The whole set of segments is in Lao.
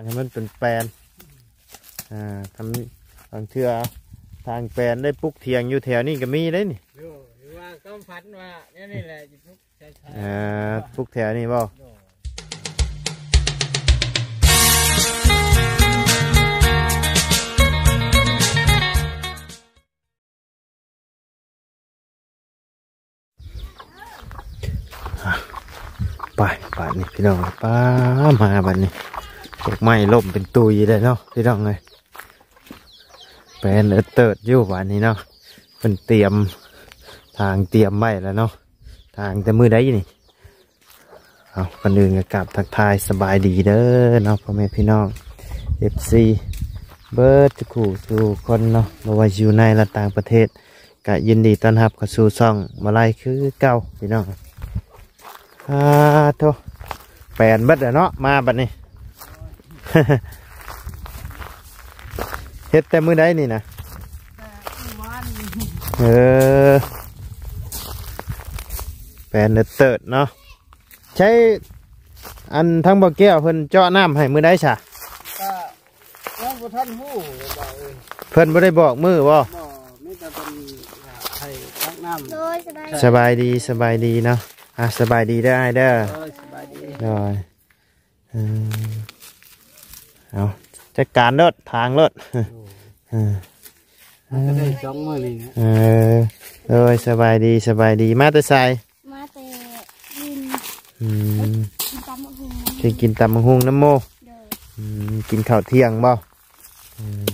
ໃຫ້ມັນເປັນແປນ ອ່າ ທຳ ບາງເທື່ອທາງແປນໄດ້ ປຸກຖຽງຢູ່ແຖວນີ້ກໍມີເດ້ນີ້. ໂດຍ ວ່າຄວາມຝັນວ່າແນວນີ້ແຫຼະ ຊິປຸກ ອ່າ ປຸກແຖວນີ້ບໍ່? ໂດຍ ໄປ ບາດນີ້ພີ່ນ້ອງ ປ້າ ມາບາດນີ້ ກົກໄມ້ລົ້ມເປັນຕຸຍເດ້ເນາະ ພີ່ນ້ອງເອີຍ. ແປນເອີດເຕີດຢູ່ບາດນີ້ເນາະ ເພິ່ນຕຽມ ທາງຕຽມໄວ້ແລ້ວເນາະ ທາງແຕ່ມື້ໃດນີ້. ເອົາ ກ່ອນອື່ນກໍກາບທັກທາຍສະບາຍດີເດີເນາະ ພໍ່ແມ່ພີ່ນ້ອງ ເອັຟຊີ ເບິດທຸກຜູ້ທຸກຄົນເນາະ ບໍ່ວ່າຢູ່ໃນ ແລະ ຕ່າງປະເທດ ກະຍິນດີຕ້ອນຮັບເຂົ້າສູ່ຊ່ອງມາໄລຄືເກົ່າ ພີ່ນ້ອງ. ອາໂທ ແປນເບິດແລ້ວເນາະ ມາບັດນີ້ ເຮັດແຕ່ມື້ໃດນີ້ນະ? ເອີ ແປນເຕີດເນາະ. ໃຊ້ ອັນ ທາງບໍ່ແກ້ວເພິ່ນເຈາະນ້ຳໃຫ້ມື້ໃດຊະ? ກໍຍັງບໍ່ທັນຮູ້ ເພິ່ນບໍ່ໄດ້ບອກມື້ບໍ່? ບໍ່ ມີແຕ່ເພິ່ນໃຫ້ຕັກນ້ຳ. ໂດຍ ສະບາຍ ສະບາຍດີ ສະບາຍດີເນາະ. ອ່າ ສະບາຍດີເດີອ້າຍເດີ. ໂດຍ ສະບາຍດີ. ໂດຍ ເອີ ເອົາ ຈັດການໂລດ ທາງໂລດ. ໂດຍ ເອີ ມັນກໍໄດ້ສອງມື້ນີ້ນະ. ເອີ ໂດຍ ສະບາຍດີ ສະບາຍດີ. ມາແຕ່ໃສ? ມາແຕ່ຫຼິ້ນ. ອືມ ເອີ ກິນຕຳບັກຫຸ່ງນຳ ຊິກິນຕຳບັກຫຸ່ງນຳໂມ. ໂດຍ ອືມ ກິນເຂົ້າທ່ຽງບໍ່? ອືມ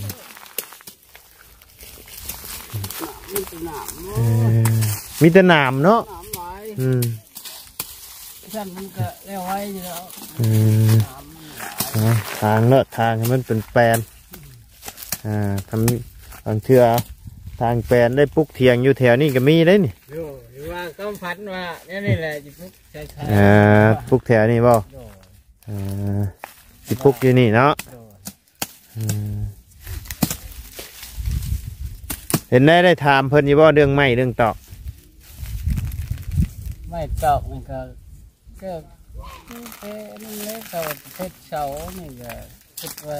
ມີແຕ່ໜາມ ເອີ ມີແຕ່ໜາມເນາະ ໜາມຫຼາຍ. ອືມ ຊັ້ນມັນກໍແລ້ວໄວຢູ່ແລ້ວ. ອືມ ໜາມມັນຫຼາຍ. ເອົາ ທາງເນາະ ທາງໃຫ້ມັນເປັນແປນ. ອ່າ ທຳ ບາງເທື່ອທາງແປນໄດ້ ປຸກຖຽງຢູ່ແຖວນີ້ກໍມີເດ້ນີ້. ໂດຍ ວ່າຄວາມຝັນວ່າແນວນີ້ແຫຼະ ຊິປຸກໃສ່ ອ່າ ປຸກແຖວນີ້ບໍ່? ໂດຍ ອ່າ ຊິປຸກຢູ່ນີ້ເນາະ. ໂດຍ ອືມ ເຫັນໄດ້ ໄດ້ຖາມເພິ່ນຢູ່ບໍ່ ເລື່ອງໄມ້ເລື່ອງຕອກ? ໄມ້ຕອກນີ້ກໍ ກໍຄືແຕ່ນັ້ນແຫຼະ ເຂົາເຮັດເສົານີ້ກໍຄິດວ່າ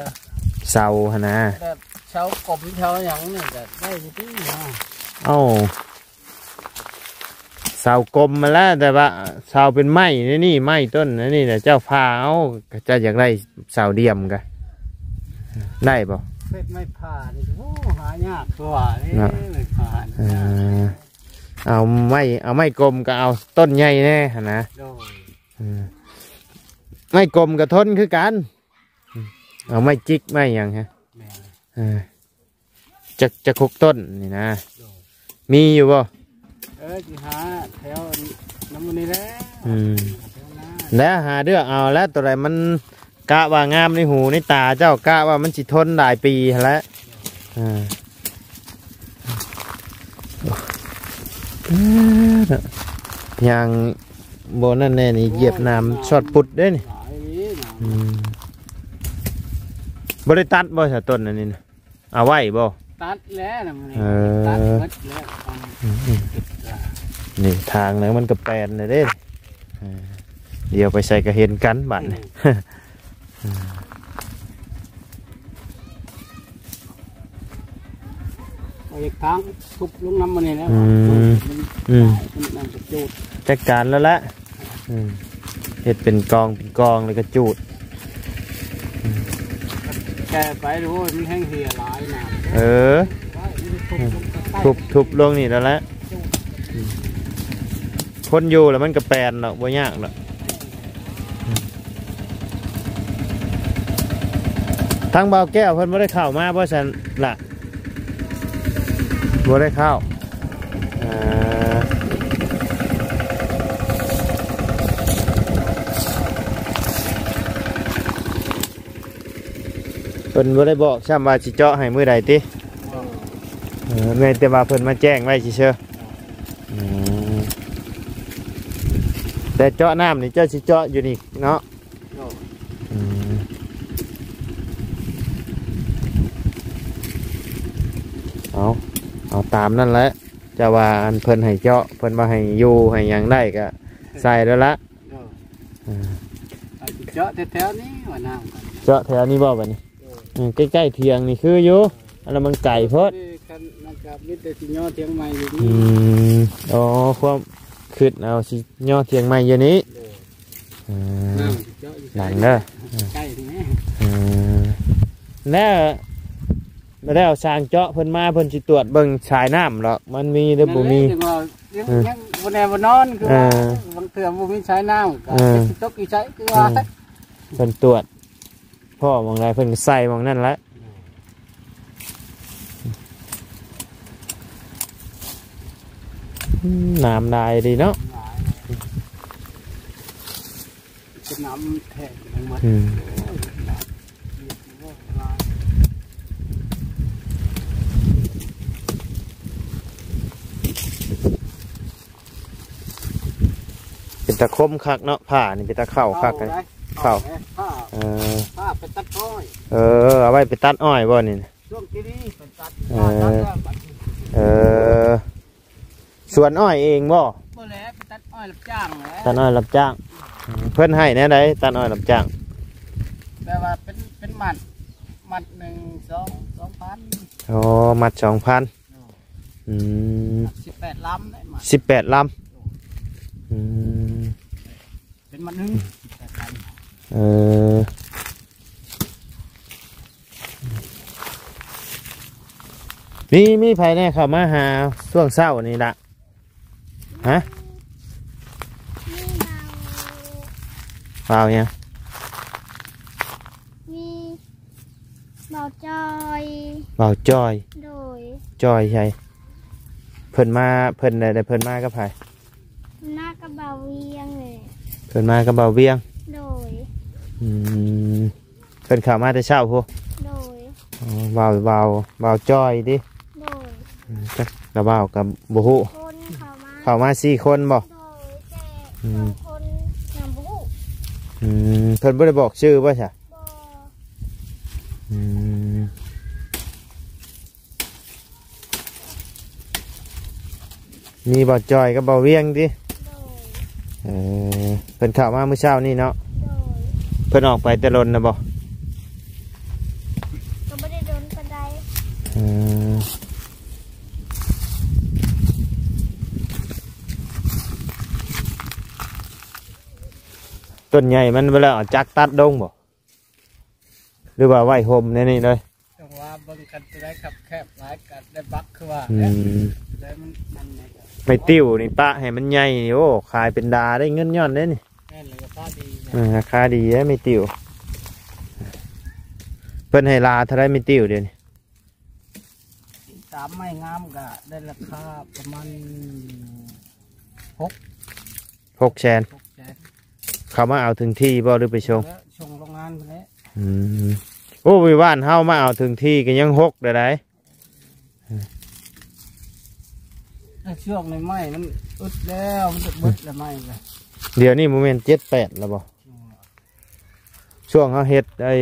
ເສົາຫັ້ນນະ ແບບເສົາກົມເສົາຫຍັງນີ້ກໍໄດ້ຢູ່ຕິເນາະ. ເອົ້າ ເສົາກົມຫັ້ນແຫຼະ ແຕ່ວ່າເສົາເປັນໄມ້ນີ້ ໄມ້ຕົ້ນນີ້ນະ ເຈົ້າຜ່າເອົາ. ເຈົ້າຢາກໄດ້ເສົາດ່ຽມກະໄດ້ບໍ່? ເຮັດໄມ້ຜ່ານີ້ ໂອ້ ຫາຍາກກວ່າເດ້ ເນາະ ໄມ້ຜ່ານີ້. ເອີ ເອົາໄມ້ ເອົາໄມ້ກົມກໍເອົາຕົ້ນໃຫຍ່ແດ່ຫັ້ນນະ. ໂດຍ ເອີ ໄມ້ກົມກໍທົນຄືກັນ. ເອົາໄມ້ຈິກໄມ້ຫຍັງຮະ? ແມ່ນ ເອີ ຈັກ ຈັກຫົກຕົ້ນນີ້ນະ. ໂດຍ ມີຢູ່ບໍ່? ເອີ ຊິຫາແຖວນຳໝູ່ນີ້ແຫຼະ. ອືມ ແລ້ວຫາເລືອກເອົາແລ້ວ ໂຕໃດມັນກະວ່າງາມໃນຫູໃນຕາເຈົ້າ ກະວ່າມັນຊິທົນຫຼາຍປີຫັ້ນແຫຼະ. ເອີ ຍ່າງບໍ່ນັ້ນແນ່ນີ້ ຢຽບນ້ຳຊອດປຸດເດ້ນີ້. ອືມ ບໍ່ໄດ້ຕັດບໍ່ຊະຕົ້ນອັນນີ້ນະ? ເອົາໄວ້ບໍ່? ຕັດແລ້ວນະ ມື້ນີ້ ເອີ ຕັດເບິດແລ້ວ. ອືມໆ ນີ້ທາງນະ ມັນກໍແປນແລ້ວເດ້. ເອີ ດຽວໄປໃສກໍເຫັນກັນບາດນີ້. ອືມ ເອົາເຫຼັກຖາງທຸບລົງນຳມັນນີ້ແຫຼະ. ອືມ ມັນ ອືມ ມັນ ມັນຈະຈູດ ຈັດການແລ້ວແຫຼະ. ອືມ ເຮັດເປັນກອງເປັນກອງ ແລ້ວກໍຈູດ. ແກ່ໄປ ໂອ້ຍ ມັນແຮງເຫ່ຍຫຼາຍນະ. ເອີ ທຸບລົງນີ້ແລ້ວແຫຼະ. ອືມ ຄົນຢູ່ແລ້ວມັນກໍແປນດອກ ບໍ່ຍາກດອກ. ທາງບ່າວແກ້ວເພິ່ນບໍ່ໄດ້ເຂົ້າມາບໍ່ຊັ້ນລະ? ບໍ່ໄດ້ເຂົ້າ. ເອີ ເພິ່ນບໍ່ໄດ້ບອກຊ້ຳວ່າຊິເຈາະໃຫ້ມື້ໃດຕິ? ເອີ ແມ່ນແຕ່ວ່າເພິ່ນມາແຈ້ງໄວ້ຊື່ໆ. ອືມ ແຕ່ເຈາະນ້ຳນີ້ເຈົ້າຊິເຈາະຢູ່ນີ້ເນາະ? ໂດຍ ອືມ ເອົາ ເອົາຕາມນັ້ນແຫຼະ. ເຈົ້າວ່າອັນເພິ່ນໃຫ້ເຈາະ ເພິ່ນວ່າໃຫ້ຢູ່ໃຫ້ຫຍັງໄດ້ກໍໃສ່ໂລດລະ. ໂດຍ ເອີ ເຮົາຊິເຈາະແຖວໆນີ້ວ່ານ້ຳກັນ. ເຈາະແຖວນີ້ບໍ່ບັດນີ້? ໂດຍ ອືມ ໃກ້ໆຖຽງນີ້ຄືຢູ່ ອັນນັ້ນມັນໄກໂພດ. ນີ້ຄັນ ມັນກໍມີແຕ່ຊິຍໍຖຽງໃໝ່ຢູ່ນີ້. ອືມ ອໍ ຄວາມຄິດເອົາຊິຍໍຖຽງໃໝ່ຢູ່ນີ້. ໂດຍ ເອີ ນ້ຳຊິເຈາະຢູ່ໃສ ຫຼັງເດີ ໃກ້ນີ້ແຫຼະ. ເອີ ແລ້ວ ແລ້ວຊ່າງເຈາະເພິ່ນມາ ເພິ່ນຊິຕວດເບິ່ງສາຍນ້ຳດອກ ມັນມີຫຼືບໍ່ມີ. ນັ້ນແຫຼະ ຈັ່ງວ່າຍັງ ເອີ ຍັງບໍ່ແນ່ບໍ່ນອນ ຄືວ່າ ເອີ ບາງເທື່ອບໍ່ມີສາຍນ້ຳກໍ ເອີ ຊິຕົກຢູ່ໃສ ຄືວ່າ ເອີ ເພິ່ນຕວດ ພໍ້ໝ່ອງໃດເພິ່ນກໍໃສ່ໝ່ອງນັ້ນແຫຼະ. ອືມ ນ້ຳຫຼາຍດີເນາະ. ເປັນນ້ຳແທ້ທັງໝົດ. ອືມ ເປັນຕາຄົມຄັກເນາະ ຜ້ານີ້ເປັນຕາເຂົ້າຄັກ. ເຂົ້າໄດ໋ ເຂົ້າ ເຂົ້າເດ້ ຜ້າ. ເອີ ຜ້າໄປຕັດອ້ອຍ. ເອີ ເອົາໄວ້ໄປຕັດອ້ອຍບໍ່ນີ້? ຊ່ວງທີ່ນີ້ໄປຕັດ ເອີ ຕັດແລ້ວບັດນີ້. ເອີ ສວນອ້ອຍເອງບໍ່? ບໍ່ແຫຼະ ໄປຕັດອ້ອຍຮັບຈ້າງແຫຼະ. ຕັດອ້ອຍຮັບຈ້າງ. ເພິ່ນໃຫ້ແນວໃດ ຕັດອ້ອຍຮັບຈ້າງ? ແບບວ່າເປັນ ເປັນມັດ ມັດໜຶ່ງ ສອງ ສອງພັນ. ອໍ ມັດສອງພັນ. ອືມ ສິບແປດລຳໄດ້ມາ ສິບແປດລຳ. ອືມ ເປັນມັດໜຶ່ງ ເອີ ມີ ມີໃຜແດ່ເຂົ້າມາຫາຊ່ວງເຊົ້ານີ້ລະ? ຮະ? ມີບ່າວ ບ່າວຫຍັງ? ມີບ່າວຈອຍ ບ່າວຈອຍ. ໂດຍ ຈອຍໃສ? ເພິ່ນມາ ເພິ່ນໄດ້ ເພິ່ນມາກັບໃຜ? ເພິ່ນມາກັບບ່າວວຽງແຫຼະ. ເພິ່ນມາກັບບ່າວວຽງ. ໂດຍ ອືມ ເພິ່ນເຂົ້າມາແຕ່ເຊົ້າພຸ້ນ. ໂດຍ ອໍ ບ່າວ ບ່າວ ບ່າວຈອຍຕິ? ໂດຍ ອືມ ຈັກລະບ່າວກໍບໍ່ຮູ້. ຄົນເຂົ້າມາ ເຂົ້າມາສີ່ຄົນບໍ່? ໂດຍ ແຕ່ ອືມ ສອງຄົນຍັງບໍ່ຮູ້. ອືມ ເພິ່ນບໍ່ໄດ້ບອກຊື່ບໍ່ຊະ? ບໍ່ ອືມ ມີບ່າວຈອຍກັບບ່າວວຽງຕິ? ໂດຍ ເອີ ເພິ່ນເຂົ້າມາມື້ເຊົ້ານີ້ເນາະ. ໂດຍ ເພິ່ນອອກໄປແຕ່ດົນແລ້ວບໍ່? ກໍບໍ່ໄດ້ດົນປານໃດ. ເອີ ຕົ້ນໃຫຍ່ມັນເວລາເອົາຈັກຕັດລົງບໍ່? ຫຼືວ່າໄວ້ຮົ່ມໃນນີ້ເລີຍ? ຈັ່ງວ່າເບິ່ງຄັນຕົວໃດຄັບແຄບຫຼາຍກໍໄດ້ບັກຄືວ່າ. ອືມ ແລ້ວມັນ ມັນ ໄມ້ຕິ້ວນີ້ປະໃຫ້ມັນໃຫຍ່ນີ້ ໂອ້ ຂາຍເປັນດາໄດ້ເງິນຍ້ອນເດ້ນີ້. ແມ່ນ ລາຄາດີນະ. ເອີ ລາຄາດີເດ້ໄມ້ຕິ້ວ. ເພິ່ນໃຫ້ລາເທົ່າໃດໄມ້ຕິ້ວດຽວນີ້? ຕາມໄມ້ງາມກໍໄດ້ລາຄາປະມານຫົກ ຫົກແສນ. ຫົກແສນ. ເຂົາມາເອົາເຖິງທີ່ບໍ່ ຫຼືໄປສົ່ງ? ເອີ ສົ່ງໂຮງງານພຸ້ນແຫຼະ. ອືມ ໂອ້ ຢູ່ບ້ານເຮົາມາເອົາເຖິງທີ່ກໍຍັງຫົກໄດ້ໃດ. ແຕ່ຊ່ວງນີ້ໄມ້ມັນອຶດແລ້ວ ມັນຈະເບິດແລ້ວໄມ້ກໍ. ດຽວນີ້ບໍ່ແມ່ນເຈັດແປດແລ້ວບໍ່? ອືມ ຊ່ວງເຮົາເຮັດໄດ້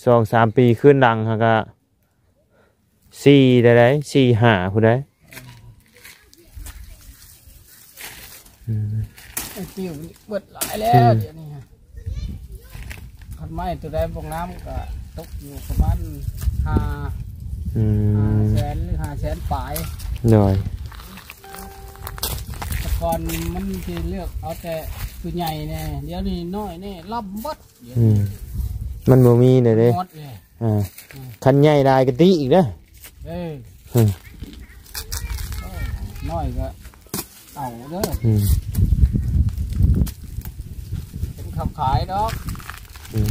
ສອງສາມປີຄືນຫຼັງ ເຮົາກໍ ສີ່ໄດ້ໃດ ສີ່ຫ້າພຸ້ນໃດ. ອືມ ໄອ້ຕິ້ວນີ້ເບິດຫຼາຍແລ້ວ ອືມ ດຽວນີ້. ຄັນໄມ້ຕົວໃດບໍ່ງາມກໍຕົກຢູ່ປະມານຫ້າ ອືມ ຫ້າແສນ ຫຼື ຫ້າແສນປາຍ. ໂດຍ ແຕ່ກ່ອນມັນຊິເລືອກເອົາແຕ່ຜູ້ໃຫຍ່ແດ່ ດຽວນີ້ນ້ອຍແດ່ ລຳເບິດ. ອືມ ມັນບໍ່ມີແລ້ວເດ້. ໝົດເລີຍ. ອ່າ ອືມ ຄັນໃຫຍ່ຫຼາຍກໍຕິອີກເດີ. ເອີ ອືມ ໂອ້ ນ້ອຍກໍເອົາເດີ. ອືມ ເປັນເຂົາຂາຍດອກ. ອືມ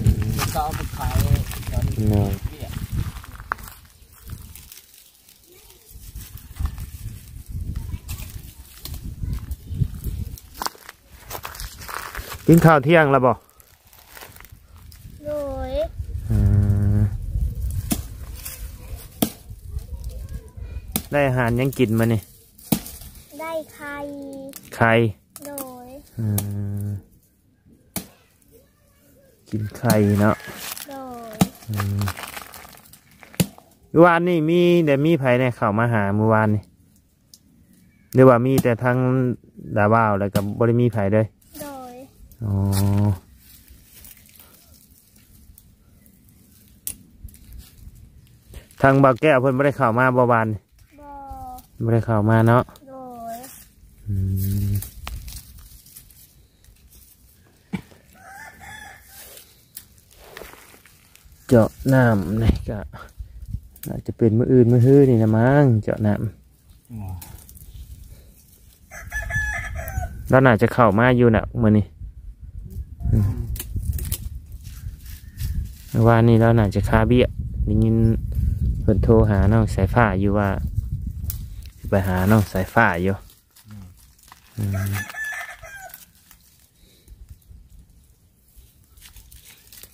ເຂົາເອົາໄປຂາຍຕອນ ເນາະ ວຽກ. ກິນຂ້າວທ່ຽງແລ້ວບໍ່? ໂດຍ ອືມ ໄດ້ອາຫານຫຍັງກິນມື້ນີ້? ໄດ້ໄຂ່ ໄຂ່. ໂດຍ ອືມ ກິນໄຂ່ເນາະ. ໂດຍ ອືມ ມື້ວານນີ້ມີ ໄດ້ມີໃຜແດ່ເຂົ້າມາຫາມື້ວານນີ້ ຫຼືວ່າມີແຕ່ທາງດາວບ່າວ ແລ້ວກໍບໍ່ໄດ້ມີໃຜເລີຍ? ໂດຍ ອໍ ອືມ ທາງບ່າວແກ້ວເພິ່ນບໍ່ໄດ້ເຂົ້າມາບໍ່ວານນີ້? ບໍ່ ບໍ່ໄດ້ເຂົ້າມາເນາະ. ໂດຍ ອືມ ເຈາະນ້ຳນີ້ກະ ໜ້າຈະເປັນມື້ອື່ນມື້ຮືນີ້ລະມັ້ງ ເຈາະນ້ຳ. ລາວໜ້າຈະເຂົ້າມາຢູ່ນະມື້ນີ້. ອືມ ມື້ວານນີ້ລາວໜ້າຈະຄາວຽກ ໄດ້ຍິນເພິ່ນໂທຫານ້ອງສາຍຟ້າຢູ່ວ່າ ຊິໄປຫານ້ອງສາຍຟ້າຢູ່. ອືມ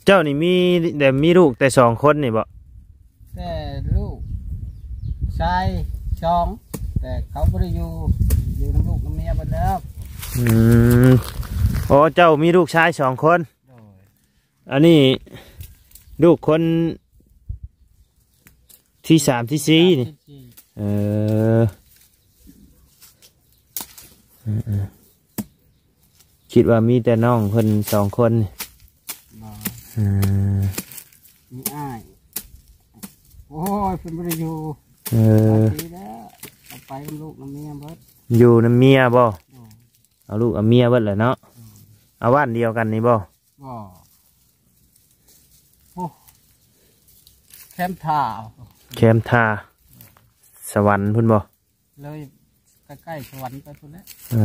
ເຈົ້ານີ້ມີ ແຕ່ມີລູກແຕ່ສອງຄົນນີ້ບໍ? ແຕ່ລູກຊາຍສອງ ແຕ່ເຂົາບໍ່ໄດ້ຢູ່ ຢູ່ນຳລູກນຳເມຍເບິດແລ້ວ. ອືມ ອໍ ເຈົ້າມີລູກຊາຍສອງຄົນ. ໂດຍ ອັນນີ້ລູກຄົນທີສາມທີສີ່ນີ້. ເອີ ເອີ ຄິດວ່າມີແຕ່ນ້ອງເພິ່ນສອງຄົນນີ້. ບໍ່ ເອີ ມີອ້າຍ. ໂອ້ຍ ເພິ່ນບໍ່ໄດ້ຢູ່. ເອີ ເອົາໄປນຳລູກນຳເມຍເບິດ. ຢູ່ນຳເມຍບໍ? ໂດຍ ເອົາລູກເອົາເມຍເບິດແຫຼະເນາະ. ໂດຍ ເອົາບ້ານດຽວກັນນີ້ບໍ? ບໍ່ ໂອ້ ແຄມທ່າ. ແຄມທ່າ ສະຫວັນພຸ້ນບໍ? ເລີຍໃກ້ໆສະຫວັນໄປພຸ້ນແຫຼະ. ເອີ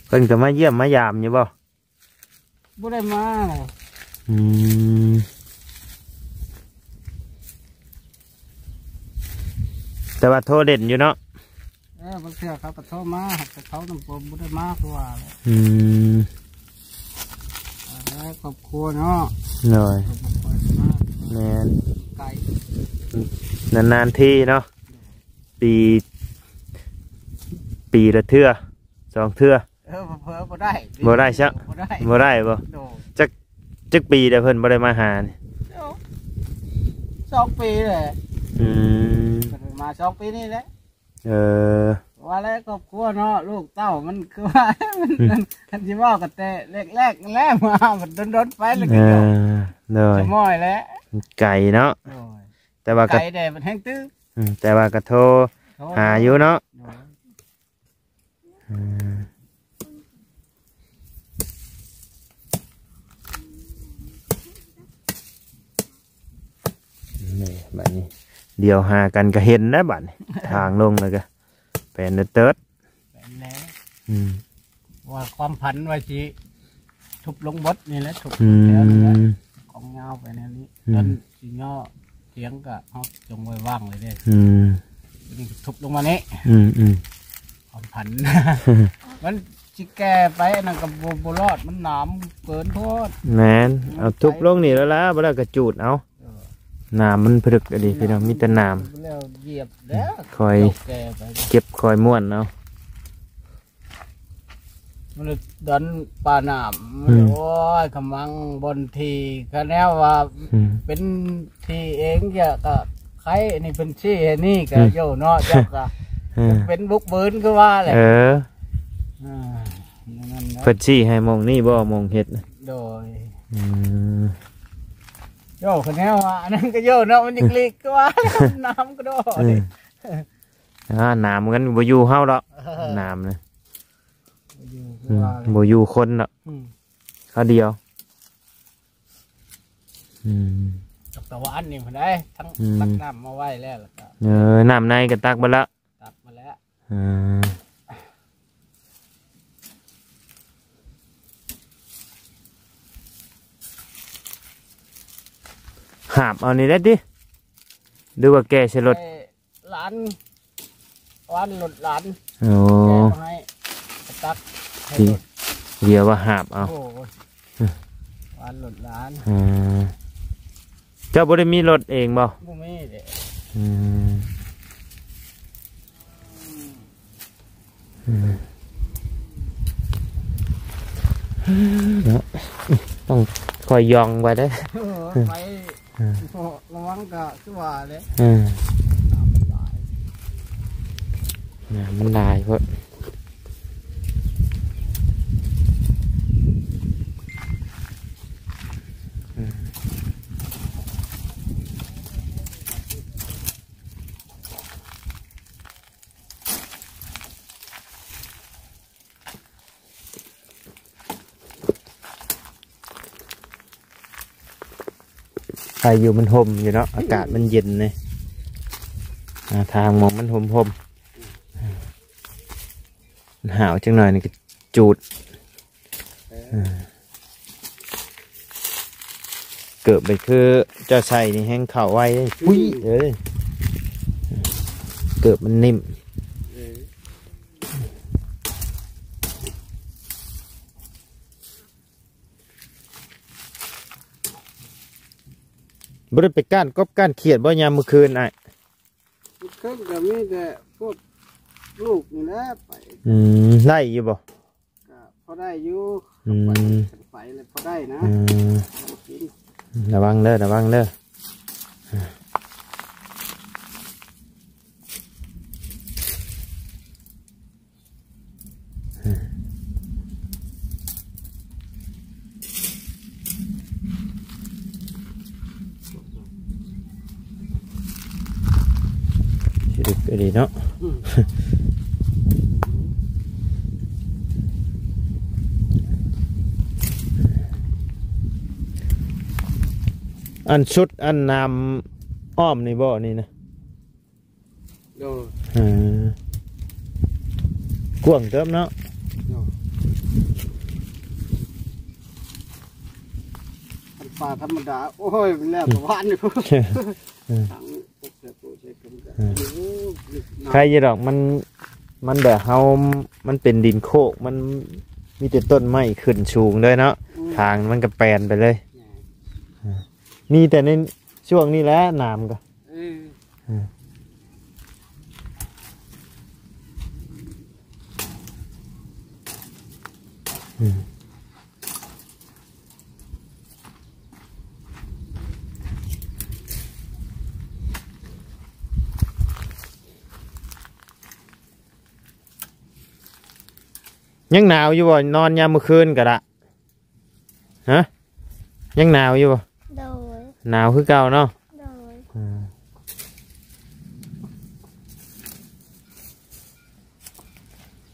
ເພິ່ນກໍມາຢ້ຽມມາຢາມຢູ່ບໍ? ບໍ່ໄດ້ມາ. ອືມ ແຕ່ວ່າໂທເຫຼັ້ນຢູ່ເນາະ. ເອີ ບາງເທື່ອເຂົາກໍໂທມາ ແຕ່ເຂົານຳບໍ່ ບໍ່ໄດ້ມາຄືວ່າແຫຼະ. ອືມ ແລ້ວຄອບຄົວເນາະ. ໂດຍ ແມ່ນ ໄກ ນານໆທີເນາະ. ໂດຍ ປີ ປີລະເທື່ອ ສອງເທື່ອ. ເອີ ເຜີໆບໍ່ໄດ້ ບໍ່ໄດ້ຊະ ບໍ່ໄດ້ ບໍ່ໄດ້ບໍ? ໂດຍ ຈັກ ຈັກປີແລ້ວເພິ່ນບໍ່ໄດ້ມາຫານີ້? ໂອ້ ສອງປີແຫຼະ. ອືມ ເພິ່ນມາສອງປີນີ້ແຫຼະ. ເອີ ວ່າແລ້ວຄອບຄົວເນາະ ລູກເຕົ້າມັນຄືວ່າ ອືມ ມັນ ຄັນຊິເວົ້າກໍແຕ່ແລກໆນັ້ນແຫຼະ ມາມັນດົນໆໄປແລ້ວກໍ ເອີ ໂດຍ ສະໝອຍແຫຼະ ມັນໄກເນາະ. ໂດຍ ແຕ່ວ່າກໍ ໄກແດ່ມັນແຮງຕື່. ອືມ ແຕ່ວ່າກໍໂທ ໂທຫາຢູ່ເນາະ. ໂດຍ ອືມ ນີ້ ບາດນີ້ ດຽວຫາກັນກໍເຫັນແລ້ວບາດນີ້ ທາງລົງແລ້ວກໍແປນເຕີດໆ ແປນແລ້ວ. ອືມ ວ່າຄວາມຝັນວ່າຊິທຸບລົງເບິດນີ້ແຫຼະ ທຸບ ອືມ ແຖວນີ້ແຫຼະ ຂອງຍາວໄປແນວນີ້ ອືມ ຈົນຊິຍໍ ຖຽງກະເຮົາຈົ່ງໄວ້ວ່າງເລີຍເດ້. ອືມ ນີ້ທຸບລົງມານີ້. ອືມໆ ຄວາມຝັນ ມັນຊິແກ່ໄປ ອັນນັ້ນກໍບໍ່ ບໍ່ລອດ ມັນໜາມເກີນໂພດ. ແມ່ນ ອືມ ເອົາທຸບລົງນີ້ແລ້ວລະ ບໍ່ແລ້ວກໍຈູດເອົາ. ເອີ ໜາມມັນພະລຶກອີ່ຫຼີພີ່ນ້ອງ ມີແຕ່ໜາມ ແລ້ວຢຽບແລ້ວ ອືມ ຄ່ອຍ ແກ່ໄປ ເກັບຄ່ອຍມ້ວນເອົາ. ມັນດອນປານ້ຳ ອືມ ໂອ້ຍ ຂະມັງບ່ອນທີ່ ຄະແນວວ່າ ອືມ ເປັນທີ່ເອງຈະກະໄຄ ອັນນີ້ເພິ່ນຊີ້ໃຫ້ນີ້ກະ ອືມ ໂຍເນາະ ເຈົ້າກະ ເອີ ເປັນບຸກບືນຄືວ່າແຫຼະ. ເອີ ອ່າ ນັ້ນແຫຼະ ເພິ່ນຊີ້ໃຫ້ໝ່ອງນີ້ບໍ່ ໝ່ອງເຮັດນະ? ໂດຍ ອືມ ໂຍ ຄະແນວວ່າ ອັນນັ້ນກະໂຍເນາະ ມັນຍັງຫຼີກຄືວ່າ ອືມ ນ້ຳກະໂດດ ອືມ ອ່າ ໜາມມັນບໍ່ຢູ່ເຮົາດອກ ເອີ ໜາມນະ ບໍ່ຢູ່ ອືມ ຄືວ່າ ບໍ່ຢູ່ຄົນດອກ ອືມ ຄາວດຽວ. ອືມ ແຕ່ວ່າອັນນີ້ພຸ້ນໃດ໋ ທັງ ອືມ ຕັກນ້ຳມາໄວ້ແລ້ວ ແລ້ວກໍ ເອີ ນ້ຳໃນກໍຕັກເບິດລະ ຕັກມາແລ້ວ ເອີ ຫາບເອົານີ້ໄດ້ຕິ ຫຼືວ່າແກ່ໃສ່ລົດ? ເອີ ຫຼານ ວານລົດຫຼານ ໂອ້ ແກະມາໃຫ້ ກະຕັກໃຫ້ລົດ ດຽວວ່າຫາບເອົາ ໂອ້ຍ ຫວານລົດຫຼານ ເອີ ເຈົ້າບໍ່ໄດ້ມີລົດເອງບໍ່? ບໍ່ມີເດ້ ອືມ ອືມ ເນາະ ຕ້ອງຄ່ອຍຍ່ອງໄປເດ້ ເອີ ໄປ ເອີ ລະວັງກະຄືວ່າແຫຼະ ເອີ ນ້ຳມັນຫຼາຍ ນ້ຳມັນຫຼາຍໂພດ ເອີ. ໄປຢູ່ມັນຮົ່ມຢູ່ເນາະ ອາກາດມັນເຢັນເດ້ ອ່າ ທາງໝ່ອງມັນຮົ່ມໆ ມັນຫາວຈັກໜ່ອຍນີ້ກໍຈູດ ເອີ ເກີບໄປຄືເຈົ້າໃສ່ນີ້ແຮງເຂົ້າໄວເດ້ ອືມ ປຸ້ຍເອີຍ ເກີບມັນນິ້ມ ເອີ ບໍ່ໄດ້ໄປກ້ານກົບກ້ານຂຽດບໍ່ຍາມມື້ຄືນອ້າຍ? ມື້ຄືນກໍມີແຕ່ພວກລູກນີ້ແຫຼະໄປ ອືມ ໄດ້ຢູ່ບໍ່? ກໍພໍໄດ້ຢູ່ ອືມ ໄປ ໄປແລ້ວພໍໄດ້ນະ ອືມ ກິນ ລະວັງເດີ ລະວັງເດີ. ຊິດຶກອີ່ຫຼີເນາະ ອືມ ອັນສຸດອັນນ້ຳອ້ອມນີ້ບໍ່ນີ້ນະ? ໂດຍ ເອີ ກວ້າງເຕີບເນາະ ໂດຍ ຄັນປ່າທຳມະດາ ໂອ້ຍ ແລ້ວກໍຫວານຢູ່ ເອີ ທາງປົກໃສ່ປຸໃສ່ກັນກໍ ເອີ ໂອ້ຍ ໃຄຢູ່ດອກ ມັນ ມັນແບບເຮົາ ມັນເປັນດິນໂຄກ ມັນມີແຕ່ຕົ້ນໄມ້ຂຶ້ນສູງເລີຍເນາະ ອືມ ທາງມັນກໍແປນໄປເລີຍ ແມ່ນ ເອີ ມີແຕ່ໃນຊ່ວງນີ້ແຫຼະ ນ້ຳກໍ ເອີ ເອີ ອືມ ຍັງໜາວຢູ່ບໍ່? ນອນຍາມມື້ຄືນກໍລະ ຮະ ຍັງໜາວຢູ່ບໍ່? ໂດຍ ໜາວຄືເກົ່າເນາະ ໂດຍ ອ່າ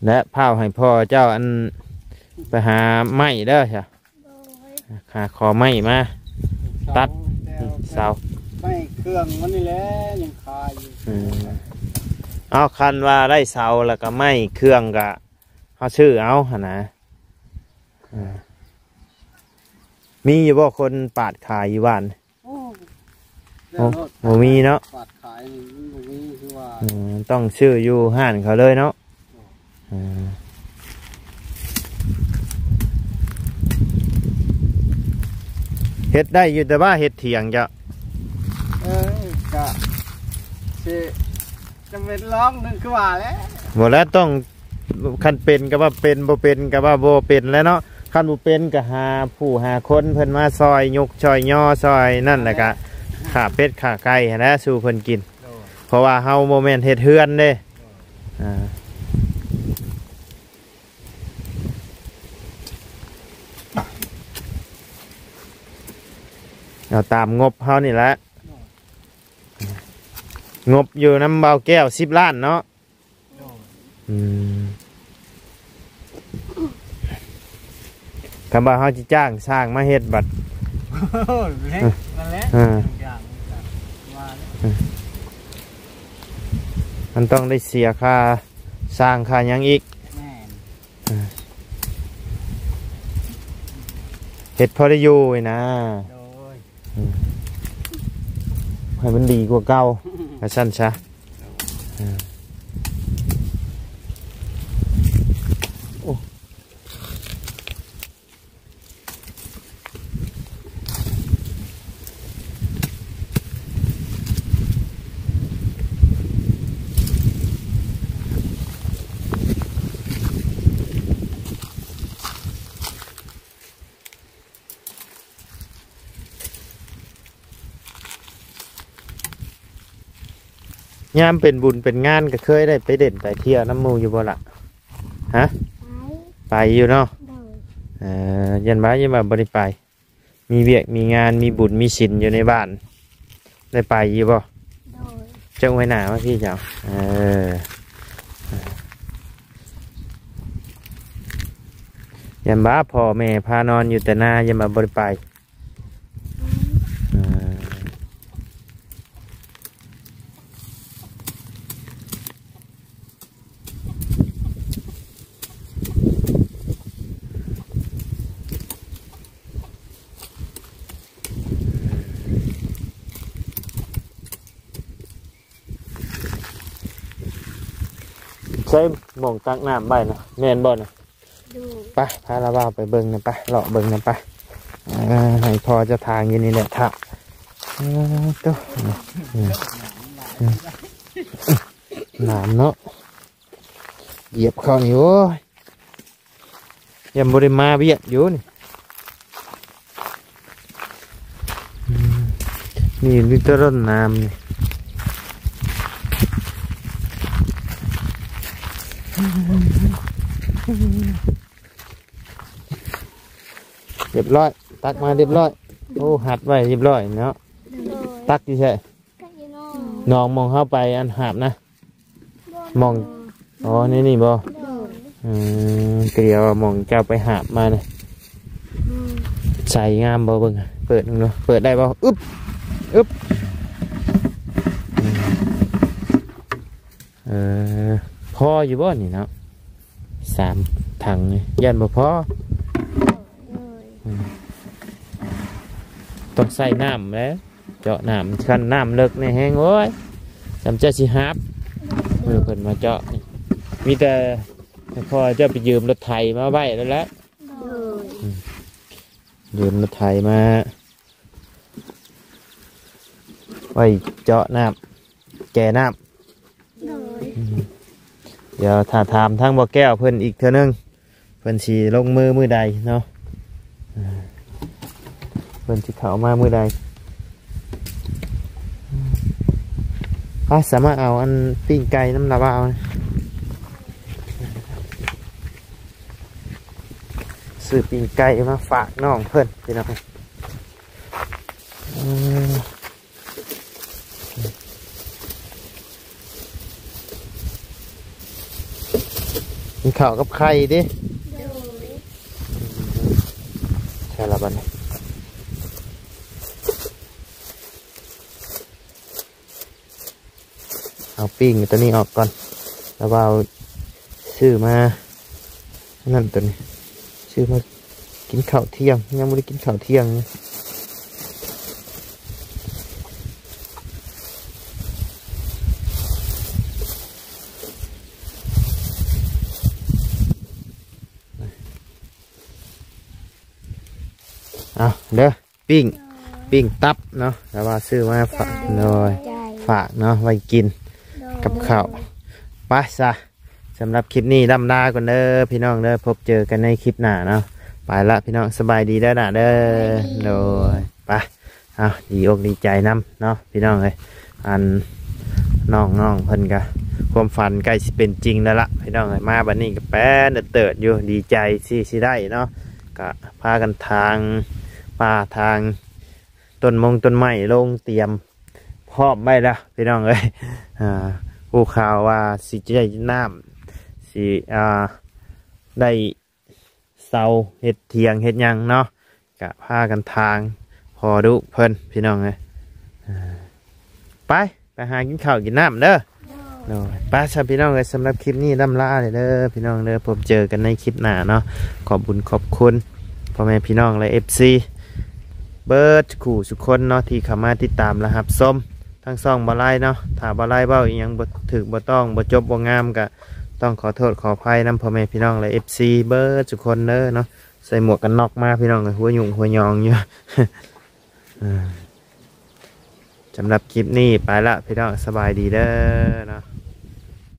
ແລະ ພ້າວໃຫ້ພໍ່ເຈົ້າ ອັນ ໄປຫາໄມ້ເດີ ໂດຍ ຫາຂໍໄມ້ມາຕັດ ເສົາ ເສົາ ໄມ້ເຄື່ອງມັນນີ້ແຫຼະ ຍັງຄາຢູ່ ອືມ ເອົາ ຄັນວ່າໄດ້ເສົາແລ້ວກໍໄມ້ເຄື່ອງກໍ ເຮົາຊື້ເອົາຫັ້ນນະ ເອີ ມີຢູ່ບໍ່ຄົນປາດຂາຍຢູ່ບ້ານ? ໂອ້ ໂອ້ ບໍ່ມີເນາະ ປາດຂາຍນີ້ມັນບໍ່ມີ ຄືວ່າ ເອີ ຕ້ອງຊື້ຢູ່ຮ້ານເຂົາເລີຍເນາະ ເອີ ເຮັດໄດ້ຢູ່ ແຕ່ວ່າເຮັດຖຽງເຈົ້າ ເອີ ກະຊິ ຈະເປັນລອງໜຶ່ງຄືວ່າແຫຼະ ບໍ່ແລ້ວ ຕ້ອງ ຄັນເປັນກໍວ່າເປັນ ບໍ່ເປັນກໍວ່າບໍ່ເປັນແຫຼະເນາະ ຄັນບໍ່ເປັນກໍຫາຜູ້ຫາຄົນເພິ່ນມາຊ່ອຍຍົກຊ່ອຍຍໍຊ່ອຍນັ້ນ ແລ້ວກໍຂ້າເປັດຂ້າໄກ່ຫັ້ນແຫຼະສູ່ເພິ່ນກິນ ໂດຍ ເພາະວ່າເຮົາບໍ່ແມ່ນເຮັດເຮືອນເດ້ ໂດຍ ອ່າ ເອົາຕາມງົບເຮົານີ້ແຫຼະ ໂດຍ ງົບຢູ່ນຳບ່າວແກ້ວສິບລ້ານເນາະ ໂດຍ ອືມ ຄັນວ່າເຮົາຊິຈ້າງຊ່າງມາເຮັດບັດ ໂອ້ຍ ເຮັດນັ້ນແຫຼະ ເອີ ຢ່າງວ່າແຫຼະ ເອີ ມັນຕ້ອງໄດ້ເສຍຄ່າຊ່າງຄ່າຫຍັງອີກ ແມ່ນ ເອີ ເຮັດພໍໄດ້ຢູ່ນີ້ນະ ໂດຍ ອືມ ໃຫ້ມັນດີກວ່າເກົ່າ ວ່າຊັ້ນຊະ ໂດຍ ເອີ ໂອ້ ຍາມເປັນບຸນເປັນງານ ກໍເຄີຍໄດ້ໄປຫຼິ້ນໄປທ່ຽວນຳໝູ່ຢູ່ບໍ່ລະ? ຮະ? ໄປ ໄປຢູ່ເນາະ? ໂດຍ ເອີ ຢ້ານວ່າ ຢ້ານວ່າບໍ່ໄດ້ໄປ ມີວຽກມີງານ ມີບຸນມີສິນຢູ່ໃນບ້ານ ໄດ້ໄປຢູ່ບໍ່? ໂດຍ ເຈົ້າ ອວຍໜ້າມາພີ້ເຈົ້າ ເອີ ຢ້ານວ່າພໍ່ແມ່ພານອນຢູ່ແຕ່ນາ ຢ້ານວ່າບໍ່ໄດ້ໄປ ອືມ ເອີ ໃສ່ໝ່ອງຕັກນ້ຳໄວ້ນະ ແມ່ນບໍ່ນະ? ໄປ ພາລາວາວໄປເບິ່ງນຳ ໄປ ເລາະເບິ່ງນຳ ໄປ. ເອີ ໃຫ້ພໍ່ເຈົ້າທາງຢູ່ນີ້ແຫຼະ ຖ້າ ເອີ ໂຕ ໜາມເນາະ ຢຽບເຂົ້ານີ້ ໂອ້ຍ ຍັງບໍ່ໄດ້ມາວຽກຢູ່ນີ້. ອືມ ນີ້ມີແຕ່ຕົ້ນນ້ຳນີ້ ຮຽບຮ້ອຍ ຕັກມາຮຽບຮ້ອຍ. ໂອ້ ຮັດໄວ້ຮຽບຮ້ອຍເນາະ. ໂດຍ ຕັກຢູ່ໃສ? ຕັກຢູ່ໜອງ ໜອງໝ່ອງເຮົາໄປອັນຫາບນະ ໝ່ອງ ອໍ ໃນນີ້ບໍ່? ໂດຍ ອືມ ກໍດຽວໝ່ອງເຈົ້າໄປຫາບມານະ. ອືມ ໃສງາມບໍ່? ເບິ່ງ ເປີດເບິ່ງດູ ເປີດໄດ້ບໍ່? ອຶບ ອຶບ ອືມ ເອີ ພໍຢູ່ບໍ່ນີ້ເນາະ? ສາມຖັງນີ້ ຢ້ານບໍ່ພໍ. ໂດຍ ອືມ ຕ້ອງໃສ່ນ້ຳແຫຼະ ເຈາະນ້ຳ ຄັນນ້ຳເລິກນີ້ແຮງ ໂອ້ຍ ສ່ຳເຈົ້າຊິຫາບ. ໂດຍ ມື້ເພິ່ນມາເຈາະນີ້ ມີແຕ່ໃຫ້ພໍ່ເຈົ້າໄປຢືມລົດໄຖມາໄວ້ແລ້ວແຫຼະ. ໂດຍ ອືມ ຢືມລົດໄຖມາໄວ້ເຈາະນ້ຳ ແກ່ນ້ຳ. ໂດຍ ອືມ ດຽວຖ້າຖາມທາງບໍ່ແກ້ວເພິ່ນອີກເທື່ອໜຶ່ງ ເພິ່ນຊິລົງມືມື້ໃດເນາະ ເພິ່ນຊິເຂົ້າມາມື້ໃດ. ໄປ ສາມາດເອົາອັນປີ້ງໄກ່ນຳລາວາວ ຊື້ປີ້ງໄກ່ມາຝາກນ້ອງເພິ່ນ ພີ່ນ້ອງ. ເອີ ກິນເຂົ້າກັບໄຂ່ເດ້. ໂດຍ ໃຊ່ລະບັດນີ້ ເອົາປີ້ງຕົວນີ້ອອກກ່ອນ ລາວາວຊື້ມາ ອັນນັ້ນຕົວນີ້ ຊື້ມາກິນເຂົ້າທ່ຽງ ຍັງບໍ່ໄດ້ກິນເຂົ້າທ່ຽງ. ເອົາເດີ ປີ້ງ ປີ້ງຕັບເນາະ ແຕ່ວ່າຊື້ມາຝາກ ໂດຍ ໂດຍ ຝາກເນາະ ໄວ້ກິນ ໂດຍ ກັບເຂົ້າ. ໄປຊະ ສຳລັບຄລິບນີ້ລ່ຳລາກ່ອນເດີພີ່ນ້ອງເດີ ພົບເຈີກັນໃນຄລິບໜ້າເນາະ. ໄປລະພີ່ນ້ອງ ສະບາຍດີເດີນະເດີ. ສະບາຍດີ ໂດຍ ໄປ ເອົາ ດີອົກດີໃຈນຳເນາະພີ່ນ້ອງເອີຍ. ອັນ ນ້ອງໆເພິ່ນກະ ຄວາມຝັນໃກ້ຊິເປັນຈິງແລ້ວລະພີ່ນ້ອງເອີຍ. ມາບັດນີ້ກະແປນເຕີດຢູ່ ດີໃຈຊິ ຊິໄດ້ເນາະ. ກະພາກັນຖາງປ່າ ຖາງຕົ້ນມົງຕົ້ນໄມ້ລົງ ຕຽມພ້ອມໄວ້ແລ້ວພີ່ນ້ອງເອີຍ. ອ່າ ຮູ້ຂ່າວວ່າຊິໄດ້ນ້ຳ ຊິ ອ່າ ໄດ້ເສົາເຮັດຖຽງເຮັດຫຍັງເນາະ ກະພາກັນຖາງພໍ່ດຸເພິ່ນພີ່ນ້ອງເອີຍ. ອ່າ ໄປ ໄປຫາກິນເຂົ້າກິນນ້ຳເດີ. ໂດຍ ໄປຊະພີ່ນ້ອງເອີຍ ສຳລັບຄລິບນີ້ລ່ຳລາເດີພີ່ນ້ອງເດີ ພົບເຈີກັນໃນຄລິບໜ້າເນາະ. ຂອບບຸນຂອບຄຸນພໍ່ແມ່ພີ່ນ້ອງ ແລະ ເອັຟຊີ ເບິດສູ່ຜູ້ສູ່ຄົນເນາະ ທີ່ເຂົ້າມາຕິດຕາມ ແລະ ຮັບຊົມທາງຊ່ອງບ່າວໄລເນາະ. ຖ້າບ່າວໄລເວົ້າອີ່ຫຍັງບໍ່ຖືກບໍ່ຕ້ອງ ບໍ່ຈົບບໍ່ງາມ ກະຕ້ອງຂໍໂທດຂໍອະໄພນຳພໍ່ແມ່ພີ່ນ້ອງ ແລະ ເອັຟຊີ ເບິດສູ່ຄົນເດີເນາະ. ໃສ່ໝວກກັນນັອກມາພີ່ນ້ອງເອີຍ ຫົວຫຍຸ້ງຫົວຫຍອງຢູ່. ອ່າ ສຳລັບຄລິບນີ້ໄປລະພີ່ນ້ອງ ສະບາຍດີເດີເນາະ.